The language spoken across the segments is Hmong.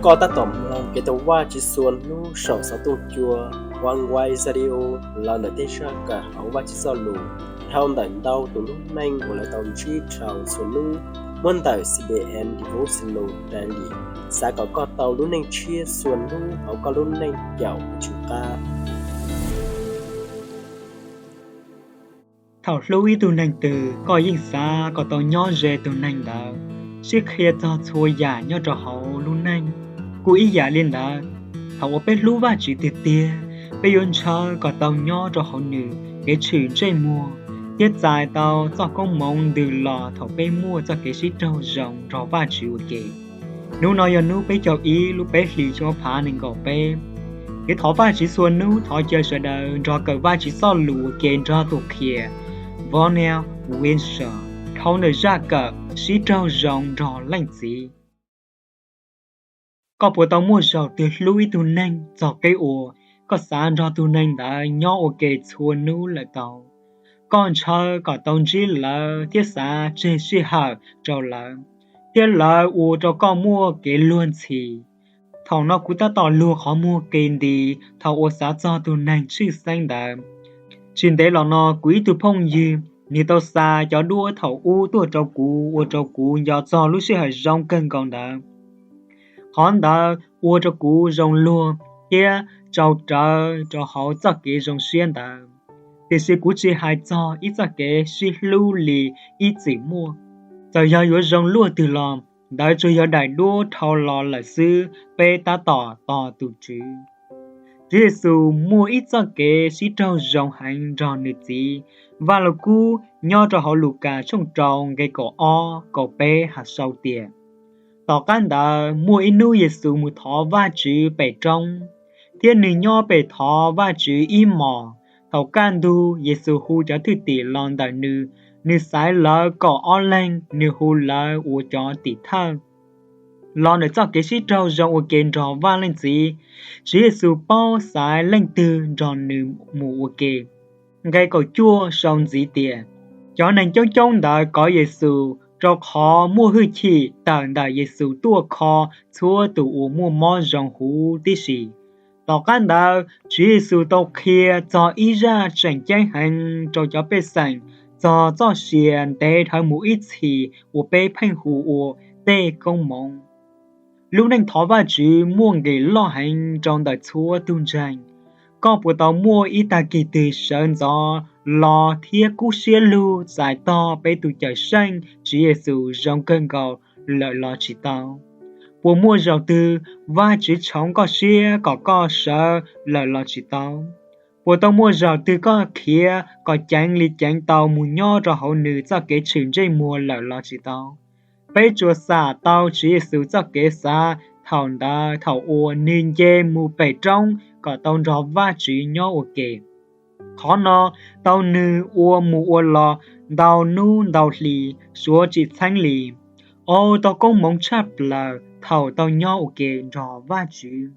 Koj tab tom mloog kev thov Vajtswv txhua hnub saum xov tooj cua Oneway Radio los ntawm tej zaj kawm hauv Vajtswv Txojlus dhau ntawm ntau tus lub neej uas lawv tau ntsib dhau txhua hnub, muab ntawm C B N Devotional Daily. Xav kom koj tau lub neej tshiab txhua hnub hauv koj lub neej caum tus Tswv qab. Thaum hlub ib tug neeg twg, koj yeej xav kom tau nyob ze tus neeg ntawd, sib qhia txog txhua yam nyob rau hauv lub neej. Kuj ib yam li ntawd, thaum uas peb hlub Vajtswv tiag tiag, peb yuav ntshaw kom tau nyob rau hauv Nws kev tshwm ntsej muag thiab txais tau txoj koob hmoov ntws los thaum peb muaj txoj kev sib raug zoo nrog Vajtswv ua ke. Hnub no yog hnub peb caug ib lub peb hlis cuaj phav nees nkaum peb. Kev thov Vajtswv txhua hnub thov caw sawv daws nrog kawm Vajtswv Txojlus ua ke nrog tus qhia Vernal Windsor dhau ntawm zaj kawm sib raug zoo nrog Leej Txiv. Koj puas tau muaj zaus twg hlub ib tug neeg txog qib uas koj xav nrog tus neeg ntawd nyob ua ke txhua hnub lawm tau? Koj ntshaw kom tau ntsib lawv thiab xav tseg sij hawm rau lawv, thiab lawv ua rau koj muaj kev luag ntxhi. Thaum no kuv tab tom luag qhov muag qis ntis thaum uas xav txog tus neeg tshwj xeeb ntawd. Tsis ntev los no kuv ib tug phooj ywg, nws tau xa cov duab thaum ub tuaj rau kuv ua rau kuv nco txog lub sij hawm zoo kawg nkaus ntawd. Qhov ntawd ua rau kuv zoo luag thiab tsau rawv rau hauv txoj kev zoo siab ntawd. Tiam sis kuv tsis hais txog ib txoj kev sib hlub li ib txwm muaj. Txawm yog yuav zoo luaj twg los, ntawd tsuas yog daim duab dhau los lawm xwb, peb tab tom tos tus Tswv. Tswv Yexus muaj ib txoj kev sib raug zoo heev nrog nws Txiv. Vaj Lug Kub nyob rau hauv Lukas tshooj rau nqe kaum ob kaum peb hais sau tias, tom qab ntawd muaj ib hnub Yexus mus thov Vajtswv pem roob, thiab nws nyob pem thov Vajtswv ib hmos. Thaum kaj ntug Yexus hu cov thwj tim los ntawm nws, nws xaiv lawv kaum ob leeg, nws hu lawv ua cov tim thawj. Los ntawm txoj kev sib raug zoo ua ke nrog Vaj Leej Txiv, Tswv Yexus paub xaiv leej twg nrog nws mus ua ke. Nqe kaum cuaj sau ntxiv tias, cov neeg coob coob ntawd kov Yexus, rau qhov muaj hwj chim tawm ntawm Yexus tuaj kho txhua tus uas muaj mob zoo huv tib si. Tom qab ntawd Tswv Yexus tau qhia txog ib zaj tseem ceeb heev rau cov pej xeem txog txoj sia ntev dhawv mus ib txhis uas peb pheej hu ua tej koob hmoov. Lub neej thov Vajtswv muaj nqis loj heev rau ntawm txhua tug ntseeg. Koj puas tau muaj ib tag kis twg sawv ntxov los thiab kub siab lug txais tog peb tus Cawmseej Tswv Yexus zoo kawg nkaus lawm los tsis tau? Puas muaj zaus twg Vajtswv tshoov koj siab kom koj sawv lawm los tsis tau? Puas tau muaj zaus twg koj khiav kom ceev li ceev tau mus nyob rau hauv Nws txoj kev tshwm ntsej muag lawm los tsis tau? Peb tsuas xam tau Tswv Yexus txoj kev xav thaum ntawd thaum uas Nws nce mus pem roob kom tau nrog Vajtswv nyob ua ke. Qhov no tau Nws ua mus ua los ntau hnub ntau hli suav tsis txheeb li. Auj, tau koob hmoov tshaj plaws thaum tau nyob ua ke nrog Vajtswv.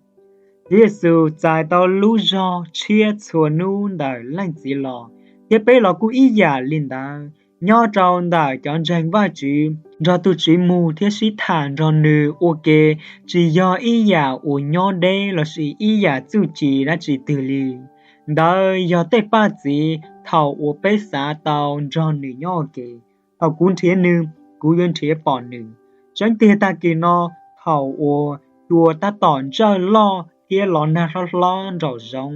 Tswv Yexus txais tau lub zog tshiab txhua hnub ntawm Leej Txiv los, thiab peb los kuj ib yam li ntawd. Nyob rau ntawm cov ntseeg Vajtswv, nrog tus Tswv mus thiab sib tham nrog Nws ua ke tsis yog ib yam uas nyob deb lossis ib yam txuj ci dab tsi twg li. Ntawd yog tej paj txiv thaum uas peb xav tau nrog Nws nyob ua ke. Thaum kuv nrhiav Nws, kuv yuav nrhiav pom Nws. Tseeb tiag, tag kis no, thaum uas cua tab tom ntsawj loj thiab los nag hlob hlob nraum zoov,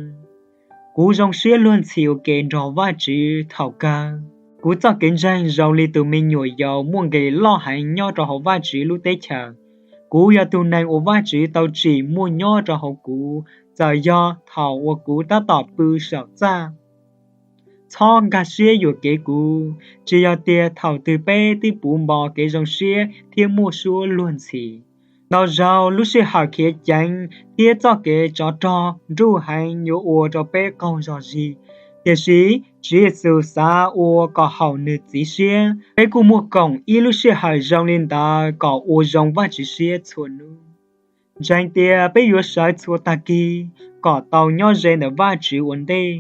kuv zoo siab luag ntxhi ua ke nrog Vajtswv thaum kawg. Kuv txoj kev ntseeg zoo li tus me nyuam yaus muaj nqis loj heev nyob rau hauv Vajtswv lub teb chaws. Kuv yog tus neeg uas Vajtswv tau tsim muaj nyob rau hauv kuv, txawm yog thaum uas kuv tab tom pw saum txaj. Txhob nkag siab yuam kev kuv, tsis yog tias thaum twg peb twb puv npo kev zoo siab thiab muaj suab luag ntxhi. Ntau zaus lub sij hawm khiav ceev thiab txoj kev tsov rog nruj heev yuav ua rau peb qaug zog zig, tiam sis Tswv Yexus xav ua kom haum Nws txiv siab. Peb kuj muaj koom ib lub sij hawm zoo li ntawd kom ua zoo Vajtswv siab txhua hnub. Ntseeg tias peb yuav sawv txhua tag kis kom tau nyob ze ntawm Vajtswv ua ntej.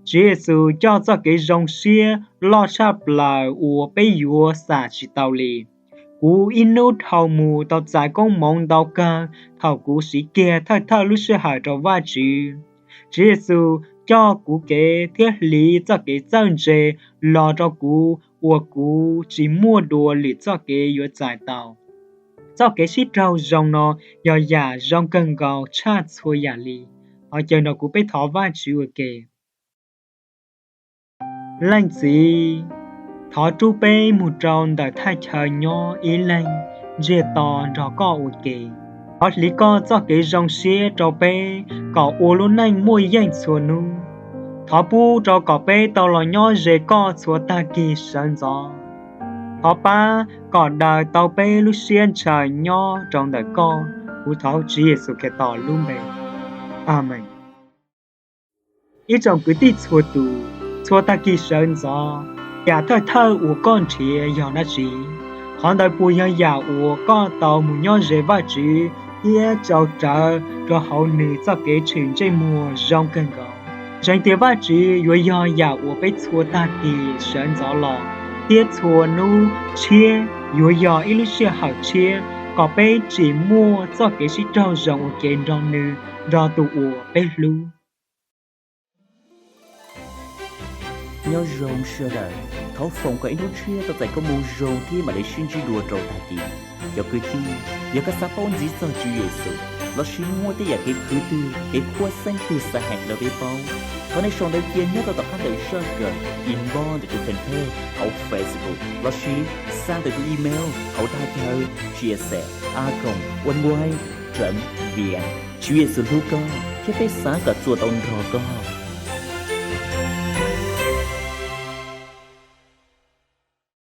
Tswv Yexus coj txoj kev zoo siab loj tshaj plaws uas peb yuav xam tsis tau li. Kuv ib hnub dhau mus tau txais koob hmoov ntau kawg thaum kuv siv kiag thawj thawj lub sij hawm rau Vajtswv. Tswv Yexus coj kuv kev thiab hliv txoj kev txawj ntse los rau kuv uas kuv tsis muaj dua lwm txoj kev yuav txais tau. Txoj kev sib raug zoo no yog yam zoo kawg nkaus tshaj txhua yam li. Thov caw nrog kuv peb thov Vajtswv ua ke. Leej Txiv, thov rub peb mus rau ntawm thaj chaw nyob ib leeg ntsiag to nrog koj ua ke. Thov hliv koj txoj kev zoo siab rau peb kom ua lub neej muaj yeej txhua hnub. Thov pub rau kom peb tau los nyob ze koj txhua tag kis sawv ntxov. Thov pab kom daws tau peb lub siab ntshaw nyob rau ntawm koj. Kuv thov Tswv Yexus Khetos lub npe, Amees. Ib tsoom kwv tij txhua tus, txhua tag kis sawv ntxov, yam thawj thawj uas koj nrhiav yog dab tsi? Qhov ntawd puas yog yam uas koj tau mus nyob ze Vajtswv thiab tsau rawv rau hauv Nws txoj kev tshwm ntsej muag zoo kawg nkaus? Ntseeg tias Vajtswv yuav yog yam uas peb txhua tag kis sawv ntxov los, thiab txhua hnub tshiab yuav yog ib lub sij hawm tshiab kom peb tsim muaj txoj kev sib raug zoo ua ke nrog Nws, nrog tus uas peb hlub. Nyob zoo sawv daws, thov foom kom ib hnub tshiab tau txais koob hmoov zoo thiab mam li sib ntsib dua rau tag kis. Cov kwv tij, yog koj xav paub ntxiv txog Tswv Yexus lossis muaj tej yam kev khwv twg, kev khuab xeeb twg xav hais rau peb paub, thov nej sau ntawv cia nyob rau tom qab ntawm zaj kawm, inbox ntawm tus fanpage hauv Facebook lossis xa ntawm tus email hauv thaj chaw chia sẻ a còng oneway chấm vn. Tswv Yexus hlub koj thiab peb xav kom txuas tau nrog koj.